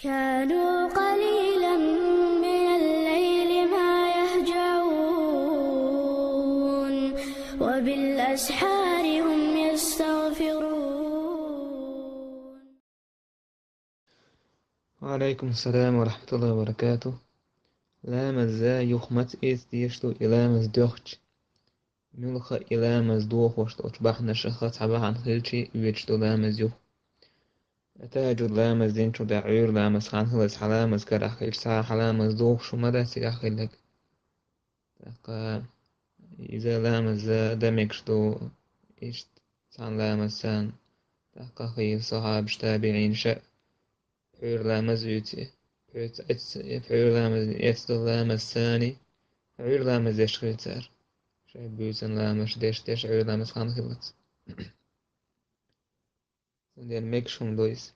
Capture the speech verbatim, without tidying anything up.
كانوا قليلا من الليل ما يهجعون وبالأسحار هم يستغفرون. وعليكم السلام ورحمة الله وبركاته. Ламаза юха маца эца дезаш ду и ламаз доьхча? Муьлха и ламаз дохош долчу бахьанашах цхьа бахьана хилча а оьцуш ду ламаз юха? Тахьажжуд ламаз динчул тӀаьхьа Ӏуьйра ламаз хан хилла, цхьа ламаз карахь хилча, цхьа а ламаз дохуш ма дац цигахь хилларг. ТӀаккха иза ламаз дан мегаш ду иштта цхьана ламаз санна, тӀаккха хийла сахьабаш, табиӀинаш а пхьуьйра ламаз оьций, пхьуьйца эц-, пхьуьйра ламаз эцна долу ламаз санна, Ӏуьйра ламаз деш хилла цара. Шайн буьйсанна ламазаш деш-деш Ӏуьйра ламаз хан хиллалц. Цундела мегаш хӀума ду иза.